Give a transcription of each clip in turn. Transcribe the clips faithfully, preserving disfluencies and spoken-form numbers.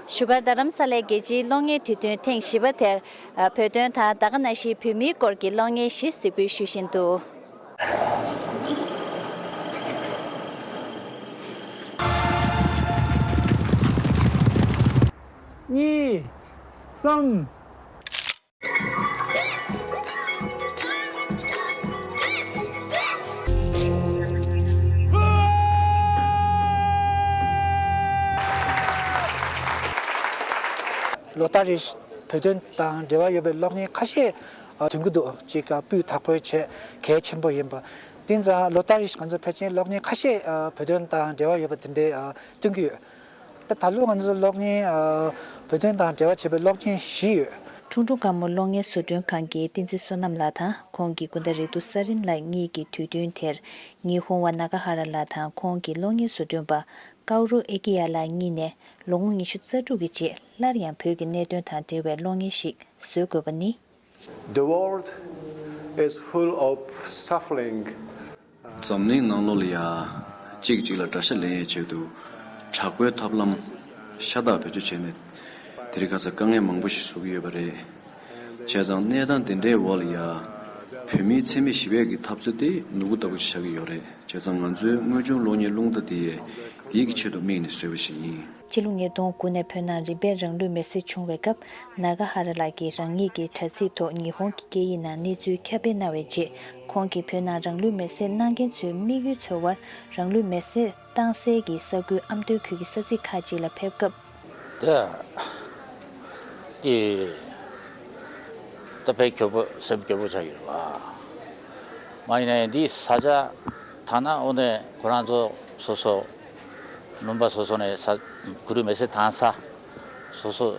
བཞུགས་སྒར་རྡ་རམ་ས་ལའི་རྒྱལ་སྤྱིའི་གློག་བརྙན་དུས་སྟོན་ཐེངས་བཞི་པ་དེར། ཨ། བོད་དོན་དང་ད་ག་ནང་བཞིན་བོད་མིའི་སྐོར་གྱི་གློག་བརྙན་བཞི་གཟིགས་འབུལ་ཞུ་བཞིན་འདུག་གཉིས། གསུམ། ལོ་ལྟར་རེ་བཞིན་བོད་དོན་དང་འབྲེལ་བ་ཡོད་པའི་གློག་བརྙན་ཁ་ཤས་ཐོན་གྱི་འདུག་གཅིག་སྤུས་དག་པོའི་ཆེད་གལ་ཆེན་པོ་ཡིན་པ། དེ་ཙང་ལོ་ལྟར་རེ་བཞིན་ང་ཚོ་ཕལ་ཆེར་གློག་བརྙན་ཁ་ཤས་བོད་དོན་དང་འབྲེལ་བ་ཡོད་པ་དེ་འདྲའི་སྟོན་གྱི་ཡོད། ད་ད་ལོ་ང་ཚོ་གློག་བརྙན། ཨ། བོད་དོན་དང་འབྲེལ་བ་བྱས་པའི་གློག་བརྙན་བཞི་ཡོད། ཁྲུང་ཁྲུང་དཀར་མོ་གློག་བརྙན་བཟོ་སྐྲུན་ཁང་གི་བསྟན་འཛིན་བསོད་ནམས་ལགས་དང་ཁོང་གི་སྐུ་ཟླ་རེ་ཏུ་ས་རིན་ལགས་གཉིས་ཀྱིས་དུས་སྟོན་དེར་ཉི་ཧོང་བ་ན་ག་ཧ་ར་ལགས་དང་ཁོང་གི་གློག་བརྙན་བཟོ་སྐྲུན་པ་ཀའུ་རུ་ཨེ་ཀི་ཡ་ལགས་གཉིས་ནས་ལོ་ངོ་ཉི་ཤུ་རྩ་དྲུག་གི་རྗེས་སླར་ཡང་བོད་ཀྱི་གནད་དོན་དང་འབྲེལ་བའི་གློག་བརྙན་ཞིག་བཟོ་དགོས་པ་ནི། The world is full of suffering. འཛམ་གླིང་ནང་ལོགས་ལ་ཡ། གཅིག་གཅིག་ལ་དགྲ་ཤ་ལེན་ཡའི་ཆེད་དུ། དྲག་པོའི་ཐབས་ལམ་ཤ་སྟག་བེད་སྤྱོད་བྱས་ནས། དེ་རིང་ཁ་སང་དཀའ་ངལ་མང་པོ་ཞིག་བཟོ་གི་ཡོད་པ་རེད། བྱས་ཙང་གནས་སྟངས་དེ་འདྲའི་འོག་ལ་ཡ། བོད་མིའི་འཚེ་མེད་ཞི་བའི་གི་འཐབ་རྩོད་དེ་ནོར་བུ་ལྟ་བུ་ཞིག་ཆགས་ཀྱི་ཡོད་རེད། བྱས་ཙང་ང་ཚོའི་དངོས་བྱུང་གློག་བརྙན་རླུང་རྟ་འདི་ཡས་དེའི་གི་ཆེད་དུ་དམིགས་ནས་བཟོས་པ་ཞིག་ཡིན། ཕྱི་ལོ་ཉིས་སྟོང་དགུ་ནས་བོད་ནང་རིམ་པས་རང་ལུས་མེར་སྲེག་བྱུང་བའི་སྐབས། ན་ག་ཧ་ར་ལགས་ཀྱིས་རང་ཉིད་ཀྱི་དྲ་ཚིགས་ཐོག་ཉི་ཧོང་གི་སྐད་ཡིག་ནང་གནས་ཚུལ་ཁྱབ་སྤེལ་གནང་བའི་རྗེས། ཁོང་གིས་བོད་ནང་རང་ལུས་མེར་སྲེག་གནང་མཁན་ཚོའི་དམིགས་ཡུལ་འཚོལ་བར་རང་ལུས་མེར་སྲེག་བཏང་སའི་གི་ས་ཁུལ་ཨ་མདོའི་ཁུལ་གྱི་ས་ཚིགས་ཁག་ཅིག་ལ་ཕེབས་སྐབས། དེ་དེ་དཔེ་སྐྱོ་པོ་སེམས་སྐྱོ་པོ་ཆགས་ཡོད་པ། མ་ཡིན་ན་འདིའི་ས་ཆ་ཐ་ན་འོ་ནས་ཁོ་རང་ཚོ་སོ་སོ་ལུང་པ་སོ་སོ་ནས་ས་གུ་རུ་མེ་སེ་ཐང་ས་སོ་སོ་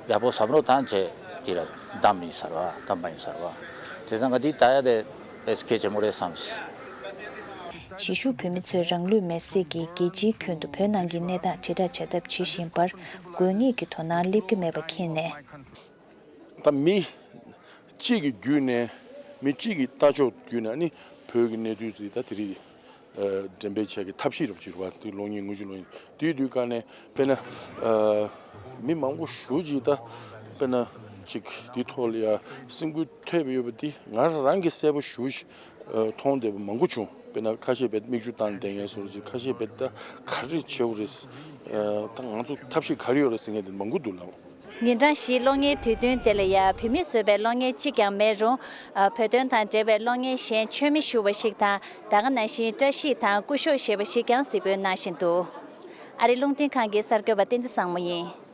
ཡག་པོ་བསམ་བློ་བཏང་བྱས་འདི་ལ་བདམས་ཡིན་ཟེར་བ། བདམས་པ་ཡིན་ཟེར་བ། དེ་ཙང་ང་འདི་ལྟ་ཡ་དེ་དཔེ་གལ་ཆེན་པོ་རེད་བསམ། གཞིས་བཞུགས་བོད་མི་ཚོས་རང་ལུས་མེར་སྲེག་གིས་རྒྱལ་སྤྱིའི་ཁྱོན་དུ་བོད་ནང་གི་གནས་སྟངས་དྲིལ་བསྒྲགས་བྱ་ཐབས་བྱེད་བཞིན་པར་དགོས་ངེས་ཀྱི་དོ་སྣང་སླེབས་ཀྱི་མེད་པ་མཁྱེན་ནས། ད་མི་གཅིག་གི་བརྒྱུད་ནས་མི་གཅིག་གི་ལྟ་ཕྱོགས་བརྒྱུད་ནས་ནི་བོད་ཀྱི་གནས་དུས་ཚོད་ད་དེ་རིང་འགྲེམས་སྤེལ་བྱས་ཀྱི་ཐབས་ཤེས་རོབ་ཅིག་རེད་བ། དེ་གློག་བརྙན་དངོས་གཞི་གློག་བརྙན་དེའི་དུས་སྐབས་ནས་དཔེར་ན་མི་མང་པོ་ཞེ་ཅིག་ད་དཔེར་ན་ཅིག་དེའི་ཐོག་ལ་ཡ་སེམས་འགུལ་ཐེབས་ཡོད་པ་དེ་ང་རང་གིས་གསལ་པོ་ཞེ་ཅིག་མཐོང་བསྡད་པ་མང་པོ་བྱུང་། དཔེར་ན་ཁ་ཤས་དཔེ་མིག་ཆུ་བཏང་བསྡད་མཁན་བཟོ་འདྲ་ཅིག་ཁ་ཤས་དཔེ་ད་ག་རེ་བྱེད་དགོས་རེད། ད་ང་ཚོ་ཐབས་ཤེས་ག་རེ་ཡོད་རེད་ཟེར་མཁན་དེ་མང་པོ་འདུག་ལགས། ཉིན་གྲངས་བཞིའི་གློག་བརྙན་དུས་སྟོན་དེ་ལ་ཡ་བོད་མིས་བཟོས་པའི་གློག་བརྙན་གཅིག་ཀྱང་མེད་རུང་། ཨ། བོད་དོན་དང་འབྲེལ་བའི་གློག་བརྙན་གཞན་མཆོད་མེ་ཞུ་བ་ཞིག་དང་། ད་ག་ནང་བཞིན་བཀྲ་ཤིས་དང་སྐུ་ཞབས་ཞེས་པ་ཞིག་ཀྱང་གཟིགས་འབུལ་གནང་བཞིན་འདུག་ཨ་རིའི་རླུང་འཕྲིན་ཁང་གི་གསར་འགོད་པ་བསྟན་འཛིན་བཟང་མོ་ཡིན།